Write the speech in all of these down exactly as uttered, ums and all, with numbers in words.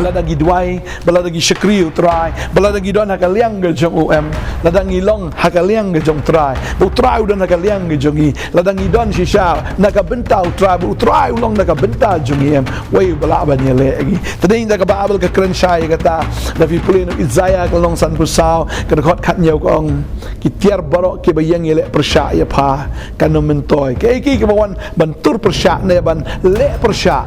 Lada ngi duwai, ba lada ngi shakri ïa u Trai, ba lada ngi don ha ka liang ka jong u em, lada ngi long ha ka liang ka jong u Trai, ba u Trai u don ha ka liang ka jong ngi, lada ngi don shisha na ka bynta u Trai, ba u Trai u long na ka bynta jong ngi em, uei uba lah ban ïaleh ïa ngi. Te dei na ka Baibl ka kren shai ïa kata, da phi pule na Isaïah ka lynnong sanphew saw, ka dkhot khathynñiew ka ong, ki tiar baroh kiba ïeng ïaleh pyrshah ïa pha, kan ym myntoi. Kaei kaei kaba wan ban tur pyrshah ne ban leh pyrshah,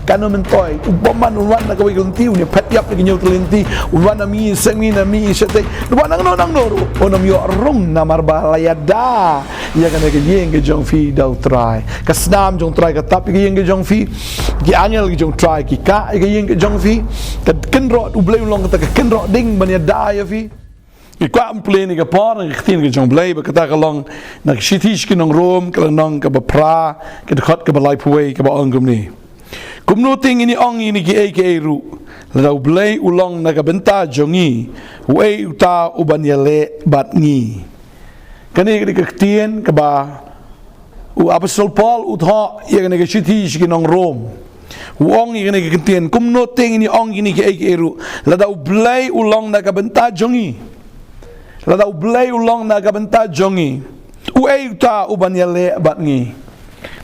kan ym myntoi. U bymman un wan na kawei ka lynti, un ïa phet ïap ïa ka hynñiew tylli lynti, un wan na mihngi seng mihngi, na mihngi shatei, un wan nangno nangno ruh, un ym ïoh rung namar ba la ïada ïa kane ka ïing ka jong phi da u Trai. Ka snam jong u Trai ka tap ïa ka ïing ka jong phi. Ki angel ki jong u Trai ki kah ïa ka ïing ka jong phi. Ka kynroh, U Blei u long kata ka kynroh ding ban ïada ïa phi. Ngi kwah ban pule ïa kane ka por na ka ktien ka jong U Blei, ba kata ka long na ka shithi sha ki nong Rom, ka lynnong kaba phra, ka dkhot kaba laiphew wei, kaba ong kumne: Kumno te ngin ïa ong ïa kine kiei kiei ruh, lada U Blei u long na ka bynta jong ngi, uei uta uban ïaleh bad ngi? Kane ka dei ka ktien kaba u Apostol Paul u thoh ïa kane ka shithi sha ki nong Rom. U ong ïa kane ka ktien, kumno te ngin ïa ong ïa kine kiei kiei ruh, lada U Blei u long na ka bynta jong ngi, lada U Blei u long na ka bynta jong ngi, uei uta uban ïaleh bad ngi?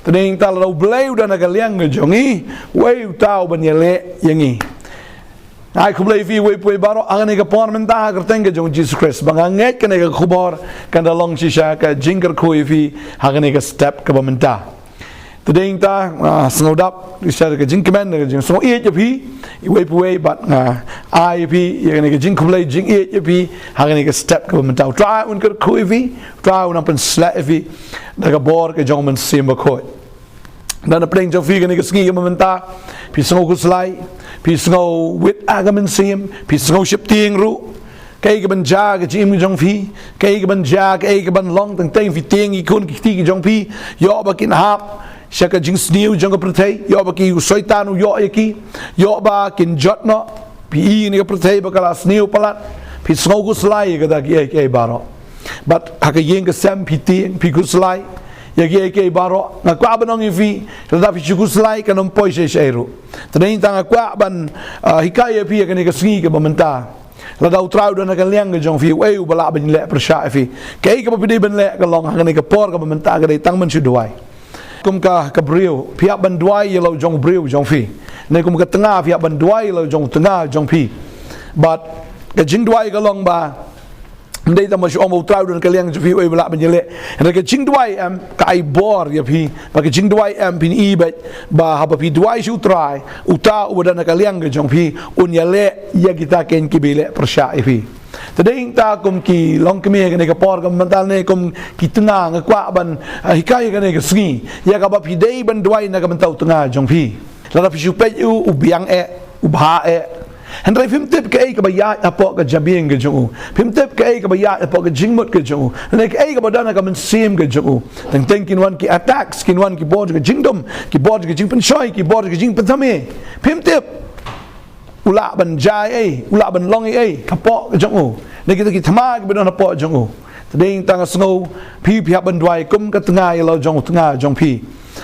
Te dei nangta, lada U Blei u don na ka liang ka jong ngi, uei uta uban ïaleh ïa ngi? Nga ai khublei ïa phi uwei pa uwei baroh ha kane ka por mynta ha ka kyrteng ka jong u Jisu Khrist. Ba nga ngeit kane ka khubor kan da long shisha ka jingkyrkhu ïa phi ha kane ka step kaba mynta. Te dei nangta, ah, sngewdap shisha ka jingkmen, ka jingsngewbha ïa phi uwei pa uwei, bad nga ai ïa phi ïa kane ka jingkhublei jingïeit ïa phi ha kane ka step kaba mynta. U Trai un kyrkhu ïa phi, U Trai un nang pynshlur ïa phi da ka bor ka jong u Mynsiem Bakhuid. Lada na pdeng jong phi kane ka sngi kaba mynta phi sngew khuslai, phi sngew wit ha ka mynsiem, phi sngew sheptieng ruh, kaei kaban jia ka jingim ka jong phi, kaei kaban jia, kaei kaban long, teng teng phi tieng ïa ki khun ki kti ki jong phi, ïoh ba kin hap sha ka jingsniew jong ka pyrthei, ïoh ba ki, u Soitan u ïoh ïa ki, ïoh ba kin jot noh. Phi i ïa kane ka pyrthei ba ka la sniew palat, phi sngew khuslai ïa kata kiei kiei baroh. Bad ha ka ïing ka sem phi tieng, phi khuslai ïa kiei kiei baroh. Nga kwah ban ong ïa phi, lada phi shu khuslai kan ym poi shaei shaei ruh. Te dei nangta nga kwah ban, ah, hikai ïa phi ha kane ka sngi kaba mynta. Lada U Trai u don ha ka liang ka jong phi, uei uba lah ban leh pyrshah ïa phi? Kaei kaba phi dei ban leh ka long ha kane ka por kaba mynta ka dei tang ban shu duwai. Kum ka, ka briew, phi hap ban duwai ïa la u jong u briew jong phi. Ne kum ka tnga, phi hap ban duwai ïa la u jong u tnga jong phi. Bad ka jingduwai ka long ba, ym dei tang ban shu ong ba U Trai u don ha ka liang jong phi, uei uba lah ban ïaleh. Hynrei ka jingduwai em ka ai bor ïa phi. Bad ka jingduwai em phin i beit ba haba phi duwai sha U Trai, uta uba don ha ka liang ka jong phi un ïaleh ïa kita kein kiba leh pyrshah ïa phi. Te dei nangta kum ki longkmie kane ka por kaba mynta ne kum ki tnga, nga kwah ban, ah, hikai kane ka sngi ïa kaba phi dei ban duwai na ka bynta u tnga jong phi. Lada phi shu peit ïa u, u biang eh, u bha eh. Hynrei phim tip kaei kaba ïaid hapoh ka jabieng ka jong u. Phim tip kaei kaba ïaid hapoh ka jingmut ka jong u. Lane kaei kaba don ha ka mynsiem ka jong u. Teng teng kin wan ki attacks, kin wan ki bor ka jingdum, ki bor ka jingpynshoi, ki bor ka jingpynthame. Phim tip. U lah ban jia ei, u lah ban long ei, hapoh ka jong u. Ne kita ki thma kiba don hapoh jong u. Te dei nangta nga sngew phi, phi hap ban duwai kum ka tnga ïa la u jong u tnga jong phi.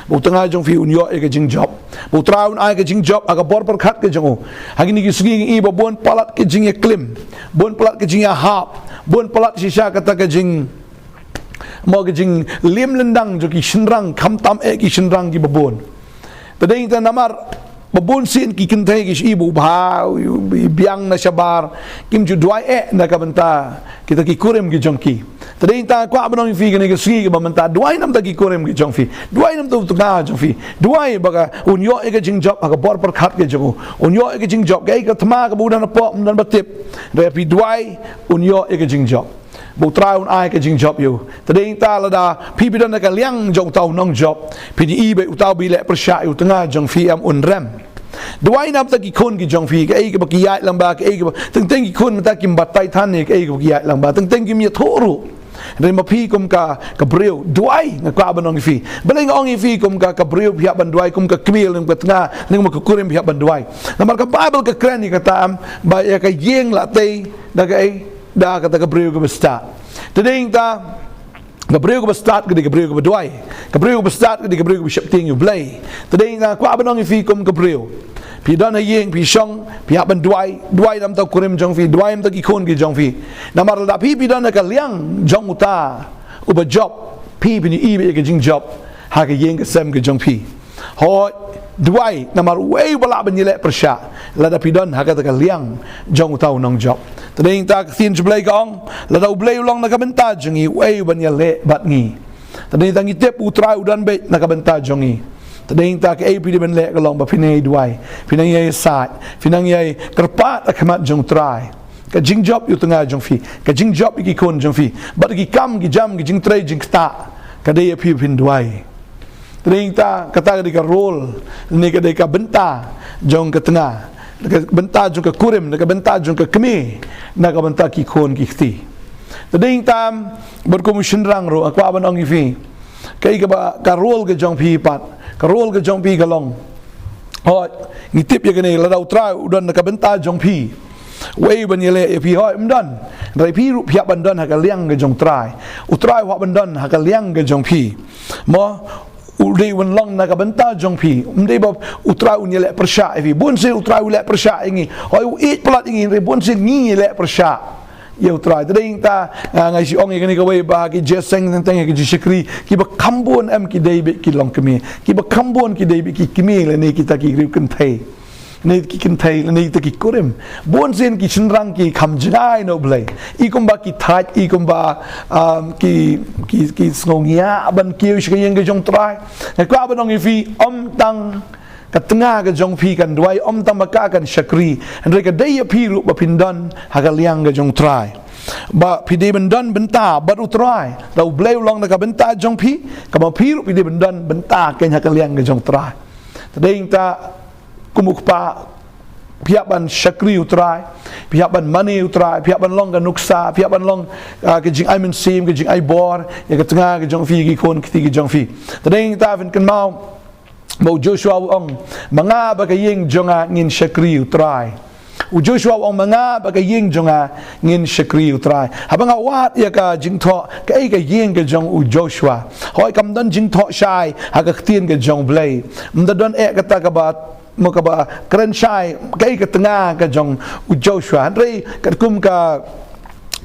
Ba u tnga jong phi un ïoh ïa ka jingjop. Ba U Trai un ai ka jingjop ha ka bor pyrkhat ka jong u. Ha kine ki sngi ngi i ba bun palat ka jingïaklim, bun palat ka jingïahap, bun palat shisha kata ka jing, mo, ka jinglim lyndang jong ki shynrang, khamtam eh ki shynrang kiba bun. Te dei nangta namar ba bun sien ki kynthei ki shu i ba u bha, u biang na shabar, kim ju duwai eh na ka bynta kita ki kurim ki jong ki. Te dei nangta kwah ban ong ïa phi kane ka sngi kaba mynta, duwai na ka bynta ki kurim ki jong phi. Duwai na ka bynta u tnga jong phi. Duwai ba ka, un ïoh ïa ka jingjop ha ka bor pyrkhat ka jong u. Un ïoh ïa ka jingjop, kaei ka thma kaba u don hapoh, um don ba tip. Hynrei phi duwai, un ïoh ïa ka jingjop. Ba U Trai un ai ka jingjop ïa u. Te dei nangta lada phi, phi don ha ka liang jong uta u nongjop, phin i beit uta uba leh pyrshah ïa u tnga jong phi em un rem. Duwai na ka bynta ki khun ki jong phi, kaei kaba ki ïaid lang ba, kaei kaba, teng teng ki khun mynta kim batai than ïa kaei kaba ki ïaid lang ba, teng teng kim ïathuh ruh. Hynrei ma phi kum ka, ka briew, duwai, nga kwah ban ong ïa phi. Balei nga ong ïa phi kum ka, ka briew phi hap ban duwai, kum ka kmie lane kum ka tnga lane kum ka kurim phi hap ban duwai? Namar ka Baibl ka kren ïa kata em, ba ïa ka ïing la tei da kaei, da kata ka briew kaba stad. Te dei nangta ka briew kaba stad ka dei ka briew kaba duwai. Ka briew kaba stad ka dei ka briew kaba sheptieng ïa U Blei. Te dei nangta kwah ban ong ïa phi kum ka briew, Phi don ha ïing, phi shong, phi hap ban duwai, duwai namar u kurim jong phi, duwai namar ki khun ki jong phi. Namar lada phi, phi don ha ka liang jong uta uba jop, phi, phin ïohi ïa ka jingjop ha ka ïing ka sem ka jong phi. Hooid, duwai namar uei uba lah ban ïaleh pyrshah lada phi don ha kata ka liang jong uta u nongjop. Te dei nangta ka ktien jong U Blei ka ong, lada U Blei u long na ka bynta jong ngi, uei uban ïaleh bad ngi. Te dei nangta ngi tip U Trai u don beit na ka bynta jong ngi. Te dei nangta kaei phi dei ban leh ka long ba phin ïai duwai, phin nang ïai said, phin nang ïai kyrpad ha khmat jong U Trai. Ka jingjop ïa u tnga jong phi, ka jingjop ïa ki khun jong phi, bad ki kam ki jam, ki jingtrei jingktah, ka dei ïa phi phin duwai. Te dei nangta kata ka dei ka role, ne ka dei ka bynta jong ka tnga, ka bynta jong ka kurim, ka bynta jong ka kmie, na ka bynta ki khun ki kti. Te dei nangta bad kum u shynrang ruh, nga kwah ban ong ïa phi, kaei kaba ka role ka jong phi pat, ka role ka jong phi ka long. Hooid, ngi tip ïa kane, lada U Trai u don na ka bynta jong phi, uei uban ïaleh ïa phi? Hooid, ym don. Hynrei phi ruh phi hap ban don ha ka liang ka jong U Trai. U Trai u hap ban don ha ka liang ka jong phi. Mo, u dei un long na ka bynta jong phi. Ym dei ba U Trai un ïaleh pyrshah ïa phi. Bunsien U Trai u leh pyrshah ïa ngi. Hooid, u ïeit palat ïa ngi, hynrei bunsien ngi leh pyrshah ïa U Trai. Te dei nangta, ah, nga shu ong ïa kane kawei ba ki jingïaseng teng teng ïa ki jingshakri, kiba kham bun em ki dei beit ki longkmie, kiba kham bun ki dei beit ki kmie lane kita ki riew kynthei, ne ki kynthei lane kita ki kurim. Bunsien ki shynrang ki kham jngai na U Blei. I kumba ki thait, i kumba, um, ki, ki, ki sngew ngiah ban kiew sha ka ïing ka jong U Trai. Nga kwah ban ong ïa phi, ym tang ka tnga ka jong phi kan duwai, ym tang ba ka kan shakri, hynrei ka dei ïa phi ruh ba phin don ha ka liang ka jong U Trai. Ba phi dei ban don bynta bad U Trai. Lada U Blei u long na ka bynta jong phi, kaba phi ruh phi dei ban don bynta kein ha ka liang ka jong U Trai. Te dei nangta kum u kpa, phi hap ban shakri U Trai, phi hap ban mane U Trai, phi hap ban long ka nuksa, phi hap ban long, ah, ka jingai mynsiem, ka jingai bor ïa ka tnga ka jong phi, ki khun ki kti ka jong phi. Te dei nangta phin kynmaw ba u Joshua u ong, ma nga bad ka ïing jong nga ngin shakri U Trai. U Joshua u ong, ma nga bad ka ïing jong nga ngin shakri U Trai. Haba nga wad ïa ka jingthoh, kaei ka ïing ka jong u Joshua? Hooid, kam don jingthoh shai ha ka ktien ka jong U Blei. Ym da don eh kata kaba, mo, kaba kren shai kaei ka tnga ka jong u Joshua. Hynrei katkum ka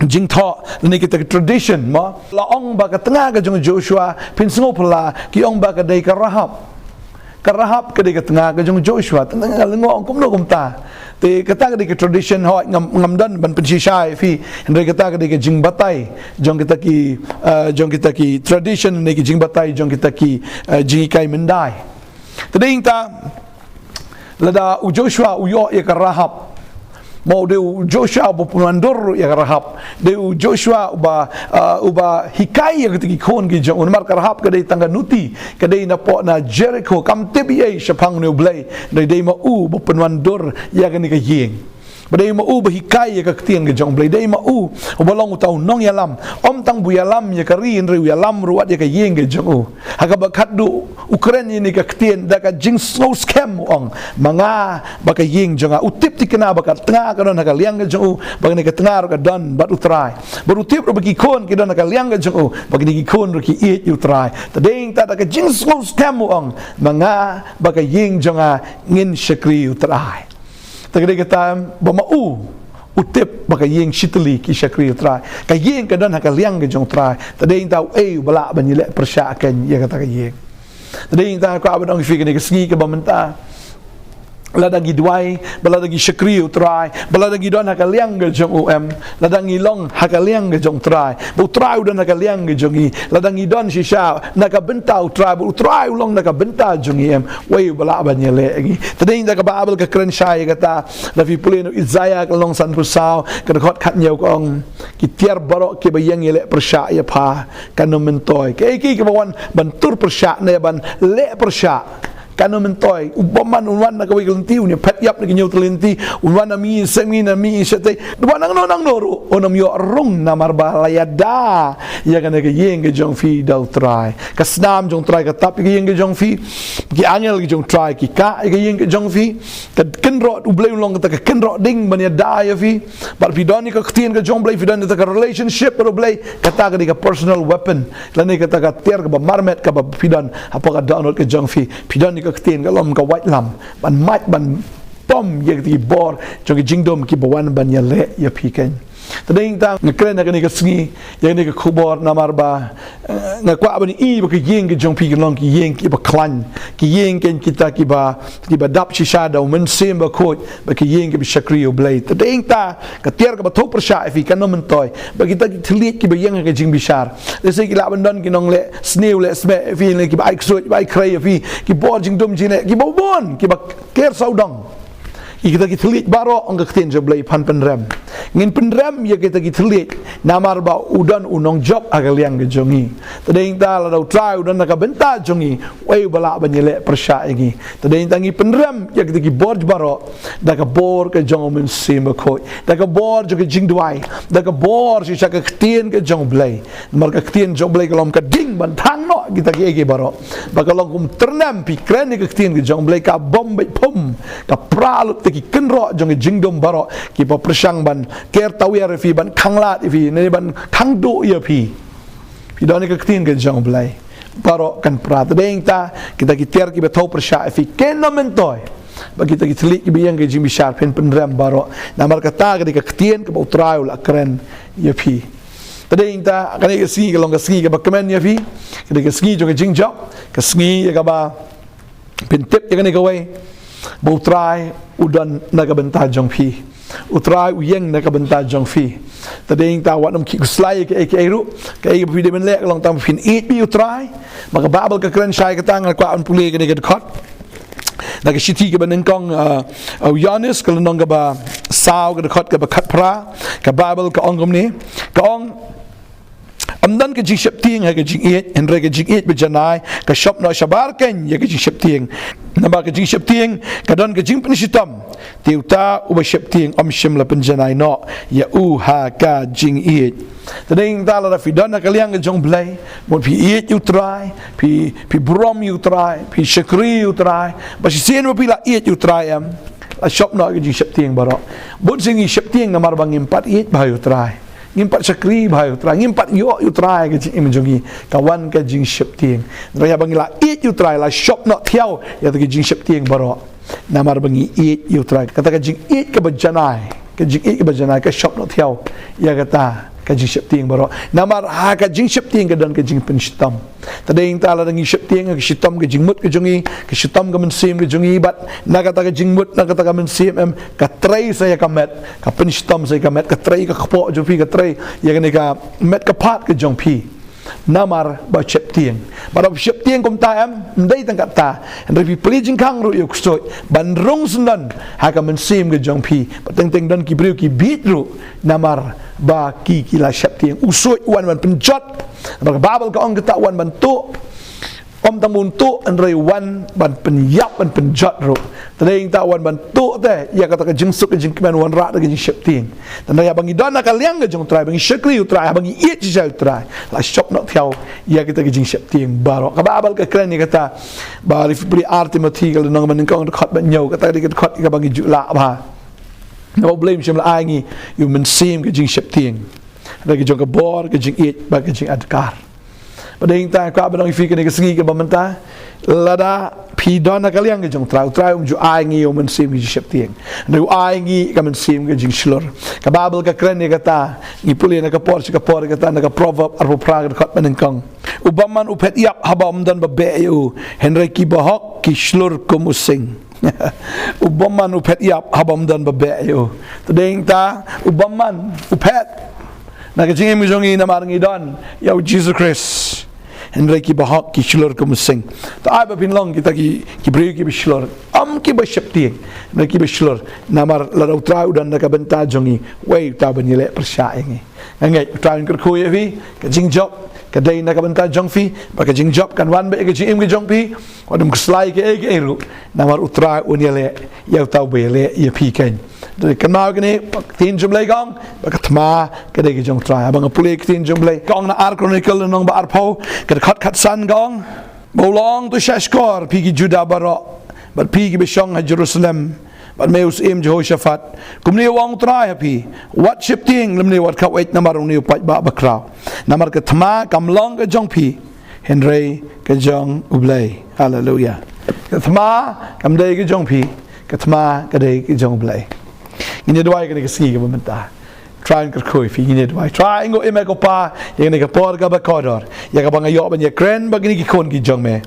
jingthoh lane kita ki tradition, mo, la ong ba ka tnga ka jong u Joshua, phin sngewphylla, ki ong ba ka dei ka Rahab. Ka Rahab ka dei ka tnga ka jong u Joshua. Te nga la ong kumno kumta. Te kata ka dei ka tradition, hooid, ngam, ngam don ban pynshisha ïa phi. Hynrei kata ka dei ka jingbatai jong kita ki, eh, jong kita ki tradition, ne ki jingbatai jong kita ki, eh, jinghikai myndai. Te dei nangta, lada u Joshua u ïoh ïa ka Rahab, mo, dei u Joshua uba pynwandur ïa ka Rahab. Dei u Joshua uba, ah, uba hikai ïa kita ki khun ki jong u. Namar ka Rahab ka dei tang ka nuti, ka dei napoh na Jerikho, kam tip ei ei shaphang une U Blei. Dei, dei ma u uba pynwandur ïa kane ka ïing. Ba dei ma u ba hikai ïa ka ktien ka jong U Blei, dei ma u uba long uta u nongïalam. Ym tang ba u ïalam ïa ka ri, hynrei u ïalam ruh wat ïa ka ïing ka jong u. Ha kaba khatduh u kren ïa kane ka ktien da ka jingsngewskhem, u ong, ma nga bad ka ïing jong nga. U tip thikna ba ka tnga ka don ha ka liang ka jong u, ba kane ka tnga ruh ka don bad U Trai. Bad u tip ruh ba ki khun ki don ha ka liang ka jong u, ba kine ki khun ruh ki ïeit ïa U Trai. Te dei nangta da ka jingsngewskhem u ong, ma nga bad ka ïing jong nga ngin shakri U Trai. Te ka dei kata ba ma u u tip ba ka ïing shi tylli ki shakri U Trai. Ka ïing ka don ha ka liang ka jong U Trai. Te dei nangta uei uba lah ban ïaleh pyrshah kein ïa kata ka ïing? Te dei nangta nga kwah ban ong ïa phi kane ka sngi kaba mynta, lada ngi duwai, ba lada ngi shakri U Trai, ba lada ngi don ha ka liang ka jong u, em, lada ngi long ha ka liang ka jong U Trai, ba U Trai u don ha ka liang ka jong ngi, lada ngi don shisha na ka bynta U Trai, ba U Trai u long na ka bynta jong ngi, em, uei uba lah ban ïaleh ïa ngi? Te dei nangta ka Baibl ka kren shai ïa kata. Lada phi pule na u Isaïah ka lynnong sanphew saw, ka dkhot khathynñiew, ka ong, ki tiar baroh kiba ïeng ïaleh pyrshah ïa pha, kan ym myntoi. Kaei kaei kaba wan ban tur pyrshah ne ban leh pyrshah, kan ym myntoi. U bymman un wan na kawei ka lynti, un ïaphet ïap na ki hynñiew tylli ki lynti, un wan na mihngi seng mihngi, na mihngi shatei, un wan nangno nangno ruh, un ym ïoh rung namar ba la ïada ïa kane ka ïing ka jong phi da U Trai. Ka snam jong U Trai ka tap ïa ka ïing ka jong phi. Ki angel ka jong U Trai ki kah ïa ka ïing ka jong phi. Ka kynroh U Blei un long kata ka kynroh ding ban ïada ïa phi. Bad phi don ïa ka ktien ka jong U Blei, phi don ïa kata ka relationship bad U Blei, kata ka dei ka personal weapon. Lane kata ka tiar kaba marmet kaba phi don hapoh ka dohnud ka jong phi. Phi don ïa ka ktien, ka long ka waitlam ban mad, ban pynpom ïa kita ki bor jong ki jingdum kiba wan ban ïaleh ïa phi kein. Te dei tang nga kren ha kane ka sngi ïa kane ka khubor namar ba, eh, nga kwah ban i ba ka ïing ka jong phi kan long ka ïing kiba khlaiñ, ka ïing kein kita kiba, kiba dap shisha da u Mynsiem Bakhuid, ba ka ïing kiba shakri ïa U Blei. Te dei tang ka tiar kaba thew pyrshah ïa phi kan ym myntoi ba kita ki thylliej kiba ïeng ha ka jingbishar, lehse ki lah ban don ki nongleh sniew leh smiej ïa phi, lane kiba ai ksuid ba ai khrei ïa phi, ki bor jingdum jingleh kiba bun kiba ker sawdong. Ïa kita ki thylliej baroh, ong ka ktien jong U Blei, phan pynrem. Ngin pynrem ïa kita ki thylliej namar ba u don u nongjop ha ka liang ka jong ngi. Te dei tang lada U Trai u don na ka bynta jong ngi, uei uba lah ban ïaleh pyrshah ïa ngi? Te dei tang ngi pynrem ïa kita ki bor baroh da ka bor ka jong U Mynsiem Bakhuid, da ka bor jong ka jingduwai, da ka bor shisha ka ktien ka jong U Blei. Namar ka ktien jong U Blei ka long ka ding ban thang noh kita kiei kiei baroh. Ba ka long kum tyrnem, phi kren ïa ka ktien ka jong U Blei, ka bom beit phum, ka pra lut ïa ki kynroh jong ka jingdum baroh kiba pyrshang ban ker tawiar ïa phi, ban khanglad ïa phi, ne ban khangduh ïa phi. Phi don ïa ka ktien ka jong U Blei, baroh kan pra. Te dei tang kita ki tiar kiba thew pyrshah ïa phi kan ym myntoi ba kita ki thylliej kiba ïeng ha ka jingbishar phin pynrem baroh. Namar kata ka dei ka ktien kaba U Trai u la kren ïa phi. Te dei tang kane ka sngi ka long ka sngi kaba kmen ïa phi, ka dei ka sngi jong ka jingjop, ka sngi ïa kaba phin tip ïa kane kawei, ba U Trai u don na ka bynta jong phi, U Trai u ïeng na ka bynta jong phi. Te dei tang wat nym khuslai ïa kaei kaei ruh. Kaei kaba phi dei ban leh ka long tang phin ïeit beit ïa U Trai. Ba ka Baibl ka kren shai kata, nga kwah ban pule kane ka dkhot na ka shithi kaba nyngkong, uh, uh, u Ïoannis, ka lynnong kaba saw, ka dkhot kaba khatphra. Ka Baibl ka ong kumne, ka ong: Ym don ka jingsheptieng ha ka jingïeit, hynrei ka jingïeit bajanai ka shop noh shabar kein ïa ka jingsheptieng. Namar ka jingsheptieng ka don ka jingpynshitom, te uta uba sheptieng ym shym la pynjanai noh ïa u ha ka jingïeit. Te dei tang lada phi don ha ka liang ka jong U Blei, bad phi ïeit ïa U Trai, phi, phi burom ïa U Trai, phi shakri ïa U Trai, ba shisien ba phi la ïeit ïa U Trai, em, la shop noh ka jingsheptieng baroh. Bun sien ngi sheptieng namar ba ngim pat ïeit bha ïa U Trai, ngim pat shakri bha ïa U Trai, ngim pat ïoh ïa U Trai ha ka jingim jong ngi, ka wan ka jingsheptieng. Hynrei haba ngi la ïeit ïa U Trai, la shop noh thiaw ïa ka jingsheptieng baroh. Namar ba ngi ïeit ïa U Trai. Kata ka jingïeit kaba janai, ka jingïeit kaba janai ka shop noh thiaw ïa kata ka jingsheptieng baroh. Namar ha ka jingsheptieng ka don ka jingpynshitom. Te dei tang lada ngi sheptieng, ka shitom ka jingmut ka jong ngi, ka shitom ka mynsiem ka jong ngi, bad na kata ka jingmut, na kata ka mynsiem, em, ka trei sa ïa ka met, ka pynshitom sa ïa ka met, ka trei ka kpoh jong phi, ka trei ïa kane ka met ka phad ka jong phi. Namar ba sheptieng. Bad ba sheptieng kumta, em, ym dei tang kata, hynrei phi plie jingkhang ruh ïa u ksuid ban rung syndon ha ka mynsiem ka jong phi. Bad teng teng don ki briew ki bieit ruh namar ba ki, ki la sheptieng. U ksuid u wan ban pynjot. Namar ka Baibl ka ong kata, u wan ban tuh. Ym tang ban tuh, hynrei u wan ban pynïap, ban pynjot ruh. Te dei tang u wan ban tuh te ïa kata ka jingsuk ka jingkmen, u wanrah da ka jingsheptieng. Te hynrei haba ngi don ha ka liang ka jong U Trai, ba ngi shakri ïa U Trai, ba ngi ïeit shisha ïa U Trai, la shop noh thiaw ïa kita ki jingsheptieng baroh. Ka Baibl ka kren ïa kata, ba lada phi pule Ar Timothi ka lynnong ba nyngkong, dkhot ba hynñiew, kata ka dei ka dkhot kaba ngi ju lah bha. Namar U Blei um shym la ai ngi ïa u mynsiem ka jingsheptieng, hynrei ka jong ka bor, ka jingïeit bad ka jingadkar. Bad dei tang nga kwah ban ong ïa phi kane ka sngi kaba mynta, lada phi don ha ka liang ka jong U Trai, U Trai um ju ai ngi ïa u mynsiem ka jingsheptieng, hynrei u ai ngi ka mynsiem ka jingshlur. Ka Baibl ka kren ïa kata, ngi pule na ka por sha ka por ïa kata, na ka Proverb arphew phra ka dkhot ba nyngkong: U bymman u phet ïap haba ym don ba beh ïa u, hynrei ki bahok ki shlur kum u sing. U bymman u phet ïap haba ym don ba beh ïa u. Te dei tang u bymman u phet na ka jingim jong ngi namar ngi don ïa u Jisu Khrist. Hynrei ki bahok ki shlur kum u sing. Te ai ba phin long kita ki, ki briew kiba shlur, ym kiba sheptieng, hynrei kiba shlur. Namar lada U Trai u don na ka bynta jong ngi, uei uta uban ïaleh pyrshah ïa ngi? Nga ngeit U Trai un kyrkhu ïa phi. Ka jingjop ka dei na ka bynta jong phi, bad ka jingjop kan wan beit ha ka jingim ka jong phi. Wat nym khuslai kaei kaei ruh, namar U Trai un ïaleh ïa uta uba ïaleh ïa phi kein. Te kynmaw kane, ka ktien jong U Blei ka ong ba ka thma ka dei ka jong U Trai. Haba nga pule ka ktien jong U Blei, ka ong na Ar Chronicle lynnong ba arphew, ka dkhot khatsan, ka ong: Ba u la ong to, shahshkor phi ki Judah baroh, bad phi kiba shong ha Jerusalem, bad me u syiem Jehoshaphat, kumne u ong U Trai ha phi: Wat sheptieng lymne wat khawaid namar une u paidbah bakhraw, namar ka thma kam long ka jong phi, hynrei ka jong U Blei. Haleluya. Ka thma kam dei ka jong phi, Ka thma ka dei ka jong U Blei. Ngin ïa duwai kane ka sngi kaba mynta. Trai, ngan kyrkhu ïa phi, ngin ïa duwai. Trai, nga im, ko Pa, ïa kane ka por kaba kordor, ïa kaba nga ïoh ban ïakren bad kine ki khun ki jong me,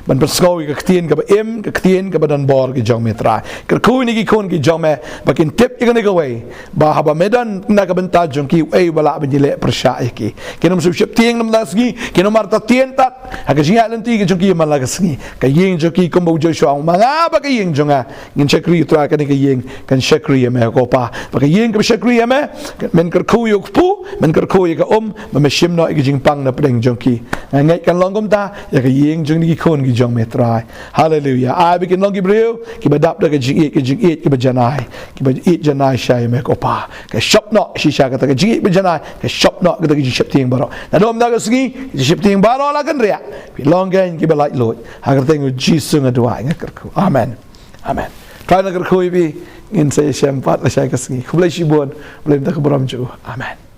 ban pynsngew ïa ka ktien kaba im, ka ktien kaba don bor ki jong me, Trai. Kyrkhu ïa kine ki khun ki jong me ba kin tip ïa kane kawei, ba haba me don na ka bynta jong ki, uei uba lah ban ïaleh pyrshah ïa ki. Kin ym shu sheptieng na ka bynta ka sngi, kin ym artatien tad ha ka jingïaid lynti ka jong ki man la ka sngi. Ka ïing jong ki, kumba u Joshua u ong, ma nga bad ka ïing jong nga ngin shakri, Trai. Kane ka ïing kan shakri ïa me, ko Pa. Ba ka ïing kan shakri ïa me. Men kyrkhu ïa u kpu, men kyrkhu ïa ka um, ba me shim noh ïa ka jingpang na pdeng jong ki. Nga ngeit kan long kumta ïa ka ïing jong kine ki khun ki jong me, Trai. Haleluia. Ai ba kin long ki briew kiba dap da ka jingïeit, ka jingïeit kaba janai, kiba ïeit janai sha ïa me, ko Pa. Ka shop noh shisha kata ka jingïeit ba janai, ka shop noh kata ka jingsheptieng baroh. Naduh mynta ka sngi, ka jingsheptieng baroh la kan riah. Phi long kein kiba laitluid. Ha ka kyrteng U Jisu nga duwai, nga kyrkhu. Amen. Amen. Trai, ngan kyrkhu ïa phi, ngin sa ïashem pat lashai ka sngi. Khublei shibun. Khublei na ka bynta ka burom jong U. Amen.